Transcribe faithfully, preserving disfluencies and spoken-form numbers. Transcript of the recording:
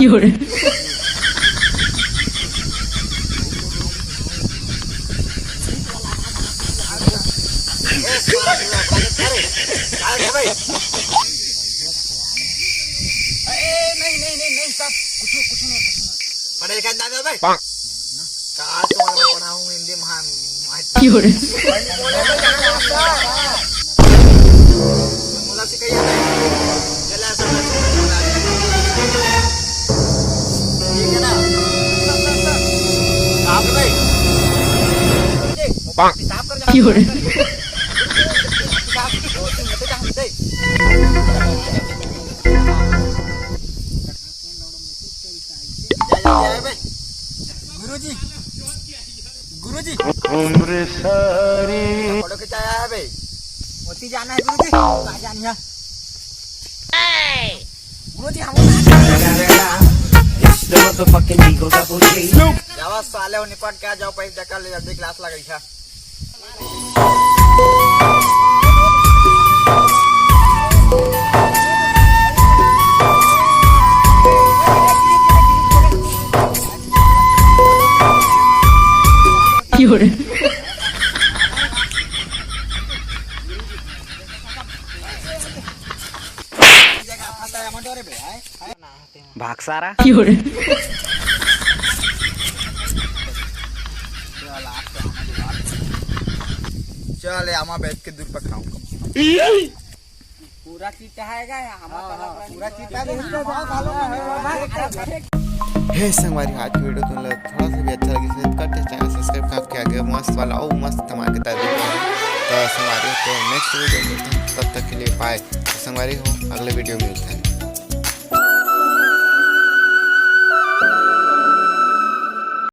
有人。 पढ़े लिखे ना बे। का तुम्हारा पढ़ाऊं हिंदी महान। 有人。 बोला सिखाइए। चला सब। ठीक है ना? आप भाई। 有人。 गुरुजी, गुरुजी। फोटो खिंचाया है भाई। ओती जाना है गुरुजी, का जानिया। गुरुजी, हम जावा साले हो निपट के आ जाओ, पैसे जका ले जल्दी क्लास लगा इच्छा। भाग सारा। चल, आमा बैठ के दूर पर खाऊंगा। पूरा चिट्टा है क्या? पूरा चिट्टा नहीं है। हे संगवारी, आज की वीडियो तुम लोग थोड़ा सा भी अच्छा लगे तो कर दे चैनल सब्सक्राइब करके आगे मस्त वाला और मस्त धमाकेदार वीडियो। तो संगवारी, तो नेक्स्ट वीडियो में मिलते हैं, तब तक के लिए बाय। तो संगवारी हो, अगले वीडियो में मिलते हैं।